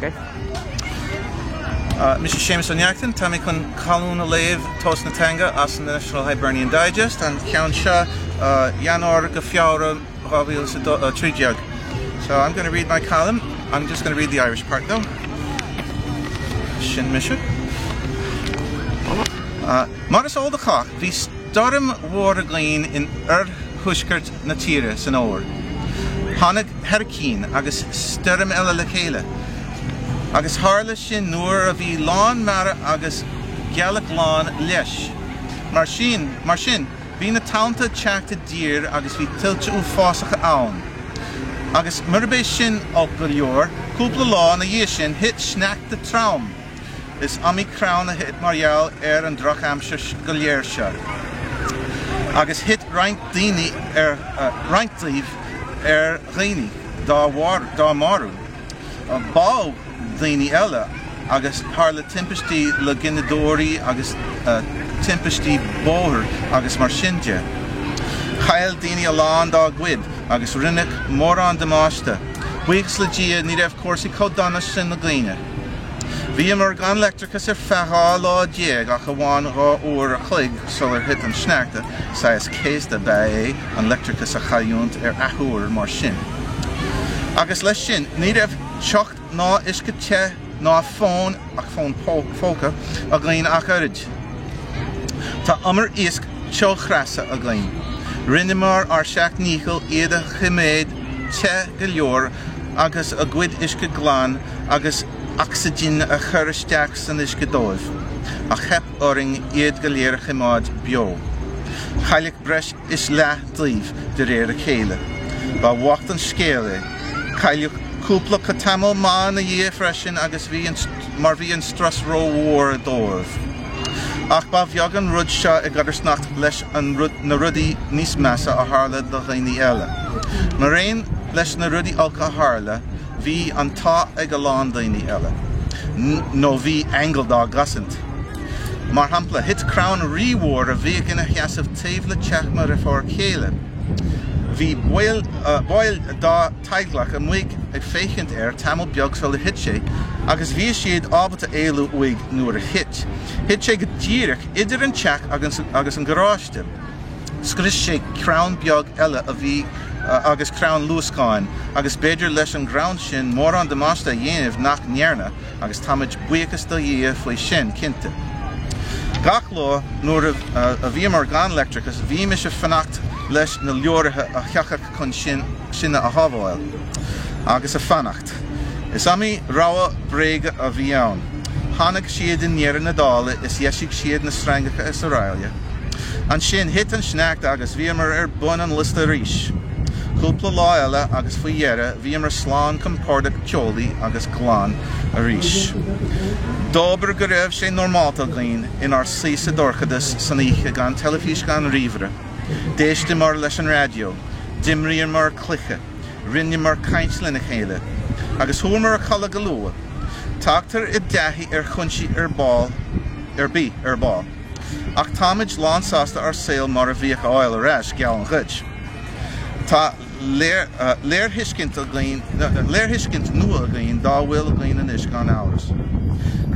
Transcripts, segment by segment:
Okay. Mise Séamus Ó Neachtain, tá mé chun colún a léamh Tomhas na Teanga as an National Hibernian Digest, an ceann seo Eanáir go Feabhra 2013. So I'm going to read my column. I'm just going to read the Irish part though. Sin mise. Mar is eol do chách, bhí stoirm mhór againn in oirthuaisceart na tíre san fhómhar. Tháinig hairicín agus stoirm eile le chéile, agus tharla sin nuair a bhí lán mara agus gealach lán leis. Mar sin, mar sin, bhí na tonnta ag teacht i dtír agus bhí tuilte uafásacha ann. Agus murab é sin olc go leor, cúpla lá ina dhiaidh sin, thit sneachta trom. Is iomaí crann a thit mar gheall ar an drochaimsir go léir seo. Agus thit roinnt daoine ar roinnt díobh ar dhaoine, dá dá marú. Bádh daoine eile agus tharla timpistí le gineadóirí agus timpistí bóthair agus mar sin de. Chaill daoine a lán dá gcuid agus rinneadh mórán damáiste. Buíochas le Dia ní raibh cúrsaí chomh dona sin againne. Bhíomar gan leictreachas ar feadh 12 lá ach amháin 2 uair a chloig sular thit an sneachta, saghas céasta ab ea é an leictreachas a chailliúint ar athuair mar sin. Agus leis sin, ní raibh teocht ná uisce te ná fón, ach fón póca, againn ach oiread. Tá umar iasc teochreasa againn. Rinneamar ár seacht ndícheall iad a choimeád te go leor agus a gcuid uisce glan agus ocsaigin a chur isteach san uisce dóibh, ach theip orainn iad go léir a choimeád beo. Cailleadh breis is leath díobh de réir a chéile. Ba bhocht an scéal é. Cailleadh cúpla acu tamall maith ina dhiaidh freisin agus bhí an mar bhí an strus rómhór dóibh. Ach ba bheag an rud seo i gcodarsnacht leis an na rudaí níos measa a tharla do dhaoine eile. Maraon leis na rudaí olca a tharla, bhí an t-ádh ag a lán daoine eile. Nó bhí aingil dá gcosaint. Mar shampla, thit crann rímhór a bhíodh ina sheasamh taobh le teach mo dheirfiúr chéile. Bhí baill dá teaghlach amuigh ag féachaint air tamall beag sular thit sé agus bhí siad ábalta éalú uaidh nuair a thit. Thit sé go díreach idir an teach agus an garáiste. Scrios sé crann beag eile a bhí agus crann luascáin agus b'fhéidir leis an gcrann sin mórán damáiste a dhéanamh nach ndearna agus táimid buíochas do Dhia faoi sin, cinnte. Gach lá nuair a bhíomar gan leictreachas bhímis ag fanacht leis na leoraithe a thiocfadh chun sinne a shábháil. Agus ag fanacht. Is iomaí rabhadh bréige a bhí ann. Tháinig siad i ndeireadh na dála is dheisigh siad na sreangacha is araile. Ansin thit an sneachta agus bhíomar ar bun an liosta arís. Cúpla lá eile agus faoi dheireadh bhíomar slán compordach teolaí agus glan arís. Dóbair go raibh sé normálta againn inár suí sa dorchadas san oíche gan teilifís gan ríomhaire. D'éisteamar leis an raidió, d'imríomar cluiche, rinneamar caint lena chéile, agus chuamar a chodladh go luath. Tagtar i dtaithí ar chúinsí ar ball ar bith ar ball. Ach táimid lánsásta ár saol mar a bhíodh a fháil ar ais, geallaim dhuit. Tá léirthuiscint againn, léirthuiscint nua againn dá bhfuil againn anois gan amhras.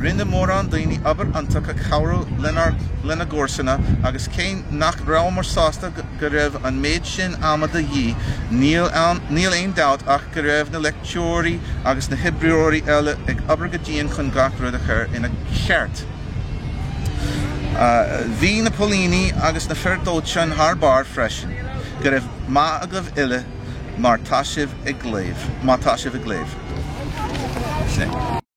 Rinne mórán daoine obair iontach ag cabhrú lenár lena gcomharsana agus cé nach rabhamar sásta go raibh an méid sin ama de dhíth, níl ann níl aon dabht ach go raibh na leictreoirí agus na hoibreoirí eile ag obair go dian chun gach rud a chur ina cheart. Bhí na póilíní agus na fir dóiteáin thar barr freisin. Go raibh maith agaibh uile mar tá sibh ag léamh, má tá sibh ag léamh. Sin é.